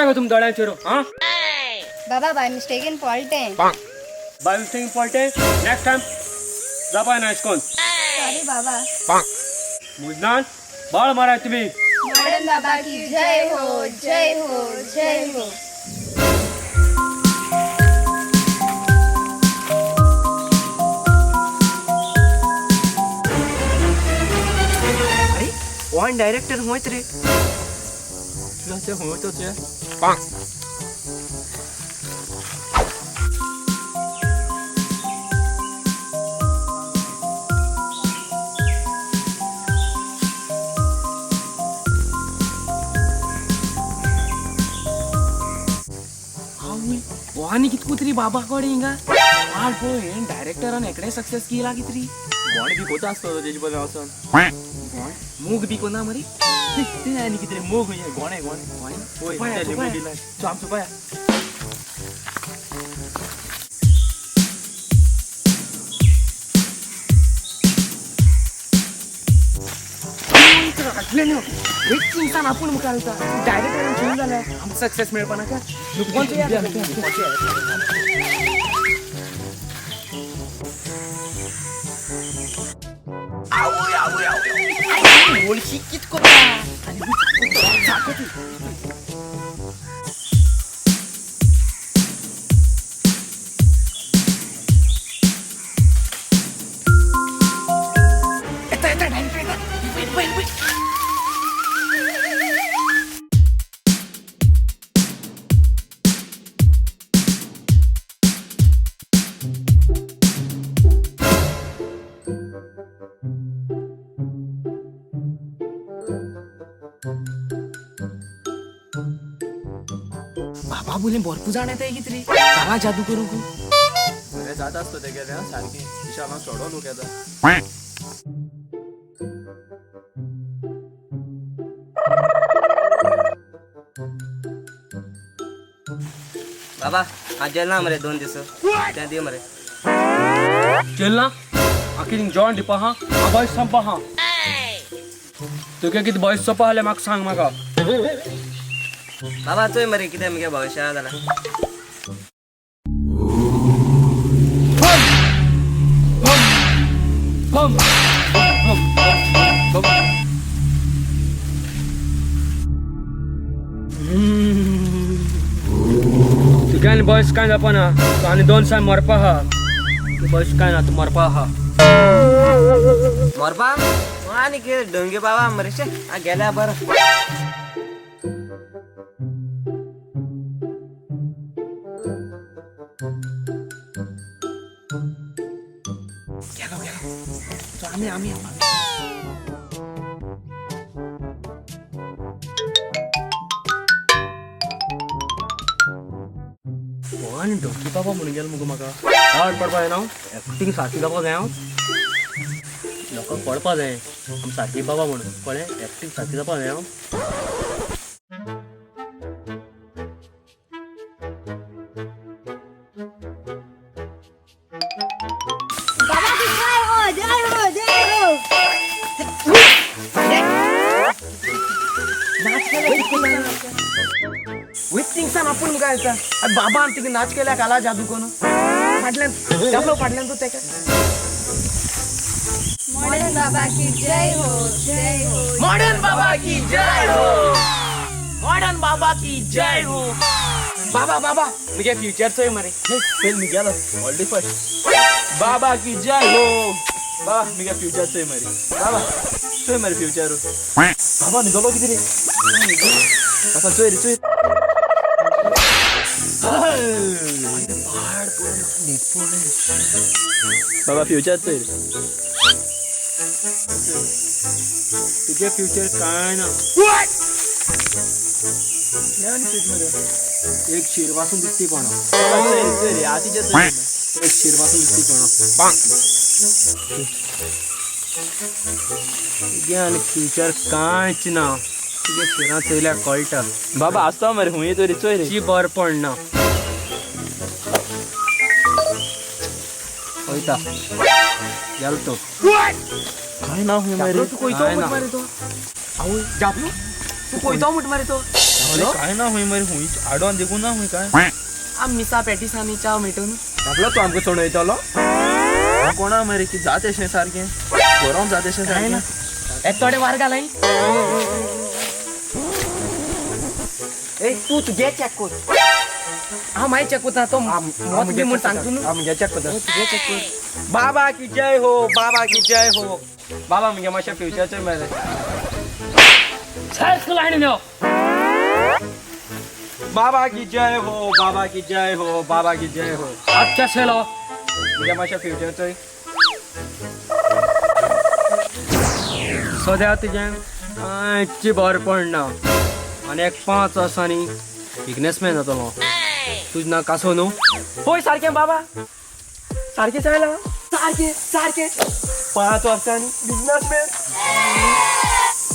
गो तुम दोळ्यांचेर हां? बाबा बाय मिस्टेकीन पळटें. बाय मिस्टेकीन पळटें? नेक्स्ट टायम जावपा ना इस्कोन. सॉरी बाबा. मुजनान बाळ माराय तुमी. मॉडर्न बाबा की जय हो, जय हो, जय हो. अरे वन डायरेक्टर होत रे. तुला होतच. आनी कितकू तरी बाबा कडे हिंगा आड पळय हें डायरेक्टरान एकडें सक्सेस केला कितरी. गोण बी कोता आसतो तेजे बद्दल वचोन. गोण मोग बी कोना मरे. ते आनी कितें मोग खंय गोणे गोणे गोण वय लिंबू दिला सो आमचो पया. इंसान आपूण मुखार वयता डायरेक्टरान फेल जाल्यार आमकां सक्सेस मेळपा नाका. वळशी कित कोता येता येता डायरेक्टर येता. वयर वयर वयर. बाबा बोले भरपूर जाण येता कित रे काला जादू करूंक. बरें जाता आसतो तेगेलें आं सारकें विशाल हांव चोडो लोक येता. बाबा आज जेल ना मरे 2 दीस ते दी मरे. जेल ना आखी जॉन दिवपा हा हांव भविश्य संपा हा. तुगे कितें भविश्य सोंपा जाल्यार म्हाका सांग म्हाका. बाबा चोय मरे कितें मुगे भविश्य जाल्यार. बम बम बम. तुगे आनी भविश्य कांय जावपा ना. तूं आनी 2 दिसान मरपा आहा. तूं भविश्य कांय ना, तूं मरपा आहा. मरपा आनी कितें डोंगी बाबा मरे शे आ गेल्या बरें. गेलो गेलो सो आमी आमी आनी डोंकी बाबा म्हणून गेलो मुगो म्हाका. हाड पडपा जायना एक्टींग सारकी जावपा जाय. हांव लोकांक पळपा जाय आम सारकी बाबा म्हणून कळ्ळें. एक्टींग सारकी जावपा जाय हांव. बाबा की जय हो, जय हो, जय हो. नाच केला वयर थिंगसान आपूण मुखार येता. आनी बाबान तिका नाच केल्या काला जादू करून फाटल्यान जापलो फाटल्यान तो तेका. मॉडर्न बाबा की जय हो, जय हो. मॉडर्न बाबा की जय हो, मॉडर्न बाबा की जय हो. बाबा बाबा मुगे फ्युचर चोय मरे. चल मी गेलो ऑलरेडी फर्स्ट. बाबा की जय हो. बाबा मुगे फ्युचर चोय मरे. बाबा चोय मरे फ्युचर. बाबा निघलो कितें रे? बाबा चोय रे चोय. बाबा फ्युचर चोय रे. तुगे फ्युचर कांय ना. एक शीर पासून दिसती कोणा. बाबा चोय रे चोय रे आतीचे चोय रे. एक शीर पासून दिसती कोणा. तुगे आनी फ्युचर कांयच ना. तुगे शिरां चोयल्यार कळटा. बाबा आसता मरे हुंय तरी चोय रे. ची बर पडना. वयता गेलो तो. काय ना हुंय मरे. तू कोयतो काय ना. मरे तो. आवय जापलो तू खंयचो म्हूट मरे तो? काय ना हुंय मरे, हुंय आडोन देखून ना हुंय काय. आम मिसा पॅटीस आनी चाव मेटून आपलो तूं आमकां सोडयतलो. कोणा मरे की जात अशें सारकें गरम जात अशें सारकें. एक थोडे वार घालाय. ए तूं तुगे चॅक कर. हांव मागीर चॅक करता. तो मत बी म्हूण सांगता न्हू. हांव मुगे चॅक करता. तुगे चॅक कर. बाबा की जय हो, बाबा की जय हो. बाबा मुगे मातशें फ्युचर चोय मरे. सारको लायनीन यो. बाबा की जय हो, बाबा की जय हो, बाबा की जय हो. आत कशें येयलो? मुगे मातशें फ्युचर चोय. सद्या तुजें कांयच बरें पडना आनी एक 5 वर्सांनी बिजनेसमॅन जातलो. तुजें नांव कासो न्हू? होय सारकें बाबा, सारकें जायला, सारकें सारकें. 5 वर्सांनी बिजनेसमॅन.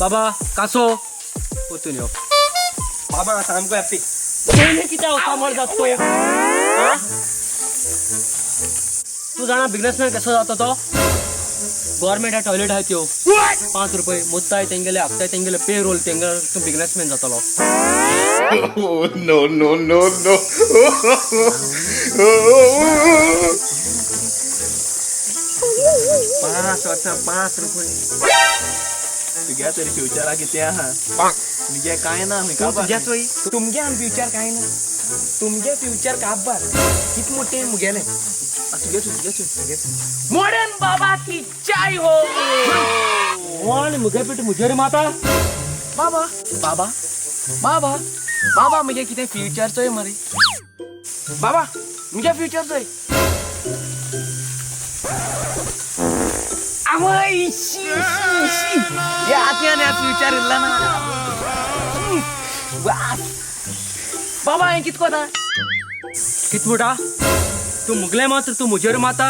बाबा कासो वचून यो. बाबा सामको हॅप्पी. पयलीं कित्याक कामार जाता तो? तूं जाणा बिजनेसमॅन कसो जाता तो? गव्हर्मेंटा टॉयलेट आहाय त्यो 5 रुपये मुत्ताय तेंगेले, हापताय तेंगेले, पे रोल तेंगेले, तूं बिजनेसमॅन जातलो. No no no no. 5 वर्सां 5 रुपये. तुगे तरी फ्युचरा कितें आहा? मुगे कांय ना. तुज्या चोय तुमगे आनी फ्युचर कांय ना. तुमगे फ्युचर काबार कित मोठें मुगेलें. तुगे तुगे तुगे. मॉडर्न बाबा की जय हो. कोण मुगे पीठ मुजेर माता? बाबा बाबा बाबा बाबा मुगे कितें फ्युचर चोय मरे. बाबा मुगे फ्युचर चोय. आवय शी शी शी. हे आती आनी आत फ्युचर उरला ना. वास बाबा हें कित कोता? कित म्हणटा तूं? मुगले मात्र तूं मुजेर माता.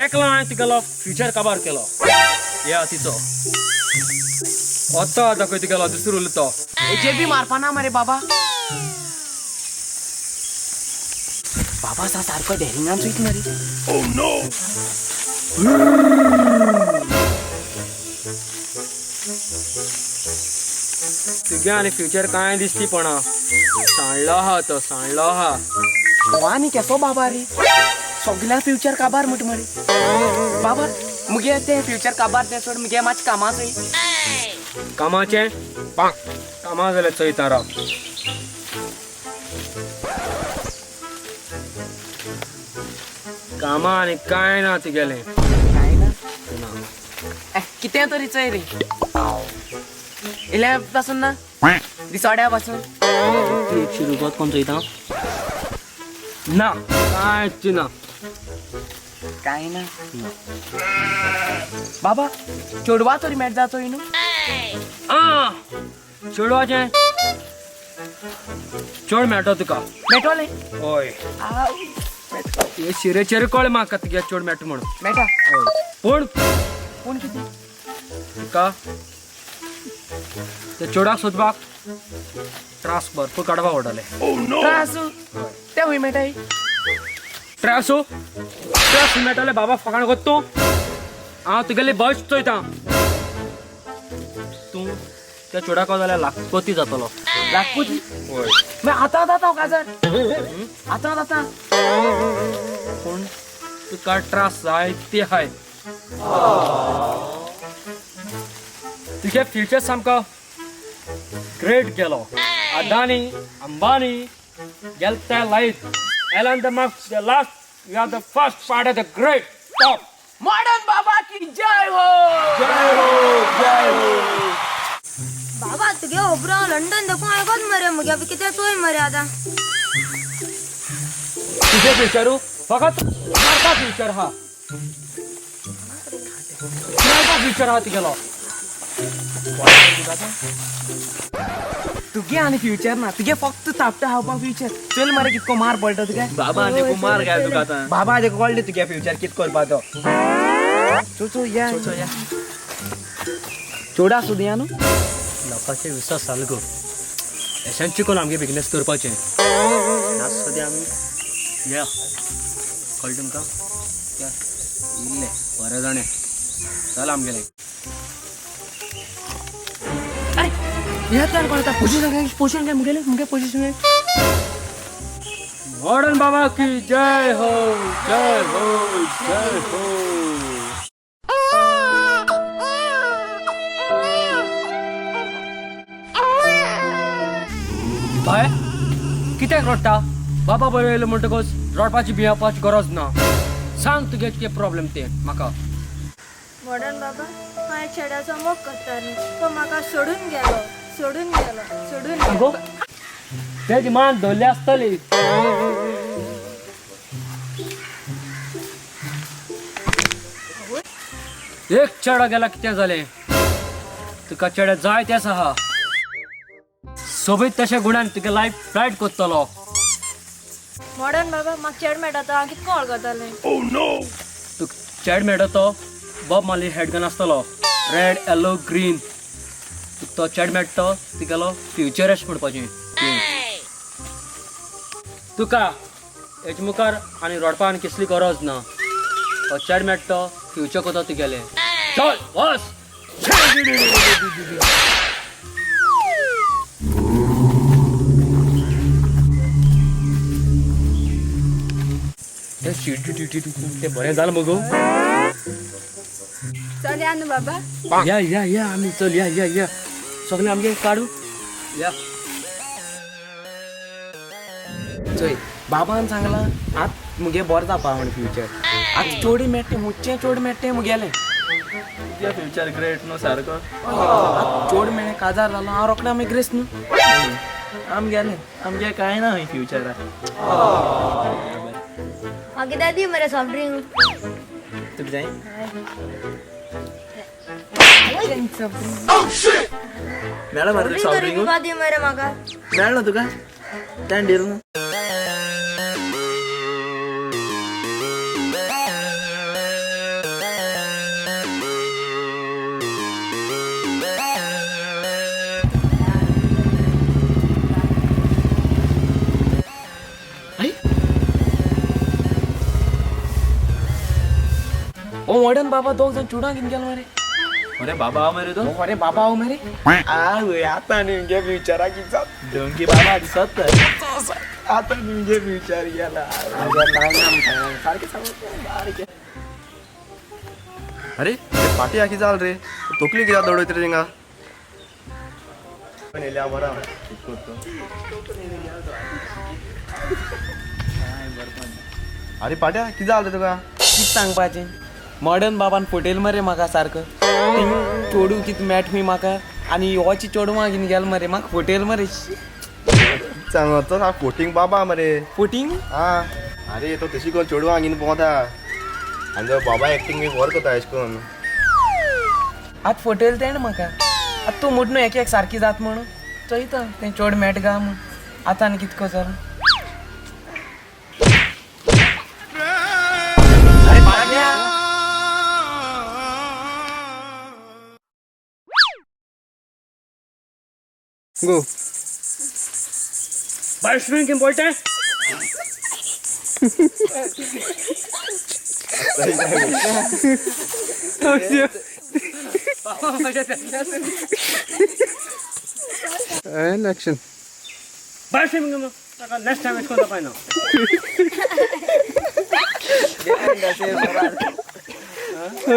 एकलो हांवें तुगेलो फ्युचर काबार केलो. हे तिचो आतां दाखय तुगेलो दुसरो उरलो तो. जे बी मारपा ना मरे बाबा. बाबा सा सारको डेरिंगान चोयत मरे. तुगे आनी फ्युचर कांय दिसती पणा. सांडलो आहा तो, सांडलो आहा. हो आनी केसो बाबा रे, सगळ्या फ्युचर काबार म्हट मरे. बाबा मुगे तें फ्युचर काबार तें सोड, मुगे मातशें कामां चोय. कामाचें? कामां जाल्यार चोयता राव. कामां आनी कांय ना तुगेलें. कांय ना? कितें तरी चोय रे. इल्ल्या पासून ना, दिसोड्या पासून. तूं एक शिरुगोत कोण चोयता? ना, कांयच ना. कांय ना बाबा. चेडवा तरी मेळटा चोय न्हू. आ चेडवाचें चेड मेळटा तुका. मेळटोलें? हय. हे शिरेचेर कळ म्हाका तुगे चेड मेळटा म्हूण. मेळटा. हय. पूण पूण कितें? तुका त्या चेडवाक सोदपाक त्रास भरपूर काडपाक पडटले. त्रास ते खंय मेळटाय? त्रास त्रास मेळटले बाबा. फकाण कोत्ता तूं? हांव तुगेली बस चोयता. तूं त्या चेडवाक जाल्यार लाखपती जातलो. लाखपती? हय. मागीर आतां जाता काजार. आतां जाता. पूण तुका त्रास जायते आहाय. तुगे फ्युचर सामको ग्रेट गेलो. अदानी अंबानी गेलता light. Elon the Musk the last, you are the first part of the great top. Modern बाबा की जय हो. जय हो, जय हो. बाबा तुगे खबरो हांव लंडन देखून आयकोत मरे. मुगे कितें चोय मरे आतां. तुजें फ्युचरू फकत मारपा फ्युचर आहा. मारपा फ्युचर आहा तुगेलो. तुगे आनी फ्युचर ना, तुगे फक्त थापटा खावपाक फ्युचर. चल मरे कितको मार पडटा तुगे. बाबा देखू मार काय तुका आतां. बाबा देखू कळ्ळें तुगे फ्युचर कित करपा तो. चो या चो या चोडा सुद्या या न्हू. लोकांचे विश्वास साल गो. अशेंच चिकून आमगे बिजनेस करपाचें. सद्या आमी या कळ्ळें तुमकां? इल्लें बरें जाणें चल आमगेलें. अरे येता कोण येता पोझिशन काय पोझिशन काय मुगेले मुगे पोझिशन काय. मॉडर्न बाबा की जय हो, जय हो, जय हो. बाय कित्याक रडटा? बाबा बरो येयलो म्हणटकच रडपाची भियेवपाची गरज ना. सांग तुगे कितें प्रॉब्लेम ते म्हाका. मॉडर्न बाबा, हांव चेड्याचो मोग करतालें, तो म्हाका सोडून गेलो, सोडून गेलो, सोडून गेलो. तेजी मान धरली आसतली. एक चेडो गेला कितें जालें? तुका चेडे जाय तें आहा. सोबीत तशे गुणान तुगे लायफ ब्रायट करतलो. मॉडर्न बाबा, म्हाका चेड मेळटा तो हांव कितको वळखतलें? तुका चेड मेळटा तो बॉब मार्ली हेडगन आसतलो, रेड येलो ग्रीन. तुका तो चेड मेळटा तो तुगेलो फ्युचर अशें म्हणपाचें. तुका हेजे मुखार आनी रडपा आनी कसली गरज ना. तो चेड मेळटा तो फ्युचर करता तुगेलें. चल वस. ते बरें जालें मगो. चल या न्हू बाबा. या या या आमी चल या या या सगळें आमगे काडू या. चोय बाबान सांगलां आत मुगे बरें जावपा म्हण फ्युचर. आतां चोडी मेळटा, मुच्चें चोड मेळटा मुगेलें. तुगे फ्युचर ग्रेट न्हू सारको. आतां चोड मेळ्ळें काजार जालो हांव रोखडें आमी ग्रेस न्हू. आमगेलें आमगे कांय ना खंय फ्युचराक. मागीर दादी मरे सॉफ्ट ड्रिंक. तुका जाय? मेळ्ळा मरे तुका सॉफ्ट ड्रिंक? दी मरे म्हाका. मेळ्ळो तुका? तें दिल न्हू. ओ मॉडर्न बाबा दोग जाण चुडां घेवन गेलो मरे. अरे बाबा मरे तो. अरे बाबा हांव मरे. आवय आतां न्ही मुगे फ्युचराक कितें डोंगी बाबा दिसत तर. आतां न्ही मुगे फ्युचर गेला. सारकें सांग. अरे पाटी आखी जाल रे, तकली कित्याक दडयत रे थिंगा? अरे पाट्या कितें जालें रे तुका? कितें सांगपाचें? मॉडर्न बाबान फटेल मरे म्हाका सारको. चोडू कितें मेट मी म्हाका आनी योची चोडवां घेवन गेलो मरे म्हाका फटेल मरे. सांग तो फोटींग बाबा मरे. फोटींग? आं अरे तो तशी करून चेडवां घेवन भोंवता आनी तो बाबा एक्टींग बी बरो करता अशें करून. आतां फटेल तेणें म्हाका. आतां तूं म्हट न्हू एक एक सारकी जात म्हणून चोयता तें चोड मेट गा म्हूण. आतां आनी कितको जालो? गो. बाय किम बोलते हैं? And action. Bye next time इसको दबाए ना.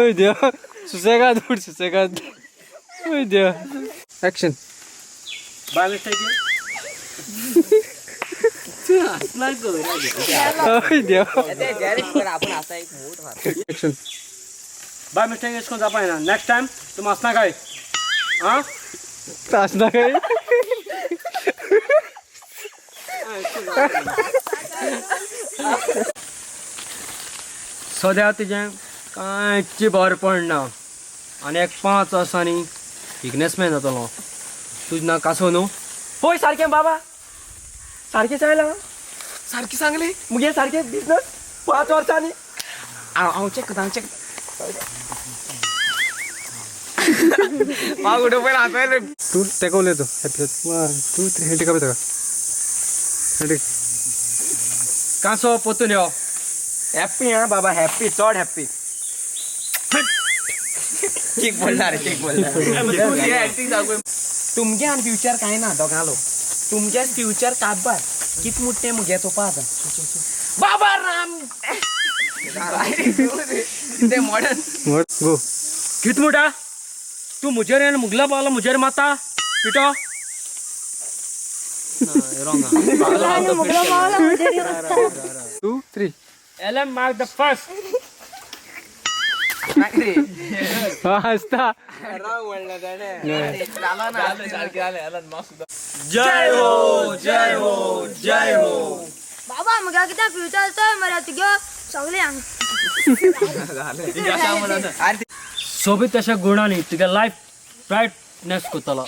ओय देवा, सुसेगाद उठ, सुसेगाद. ओय देवा. ॲक्शन. By mistake. ओय देवा. ॲक्शन. बाय मिस्टेक इसको दबाए ना. नेक्स्ट टाइम तुम हंसना काय? हाँ? तासना काय? सद्या तुजें कांयच बरें पडना आनी एक 5 वर्सांनी बिजनेसमॅन जातलो. तुजें नांव कासो न्हू? पळय सारकें बाबा, सारकें सांगलां, सारकें सांगलें मुगे सारकें बिजनस 5 वर्सांनी. हांव चॅक करता, हांव चॅक. म्हाका उडोवपा हांसयलें. तूं तेका उलयतो. हॅपी 1 2 3 हें टिका ताका. कासो पोतून यो. हॅप्पी हा बाबा, हॅप्पी, चड हॅप्पी. केक बोलणार, केक बोलणार. एक्टिंग दाखव. तुमगे आनी फ्युचर कांय ना दोगांलो. तुमगे फ्युचर काबार कित मुट्टे मुगे चोपा आतां. बाबा राम ते मॉडर्न. गो. कित मुटा तूं मुजेर येवन मुगलो पावलो मुजेर माता पिटो. मुगलो पावलो मुजेर मारता. 2 3. Elon mark the first. हसता. जय हो, जय हो, जय हो. बाबा मुगे कितें फ्युचर चोय मरे तुगे सगळें हांगा. सोबीत अशा गुणांनी तुगे लायफ ब्रायटनेस करतलो.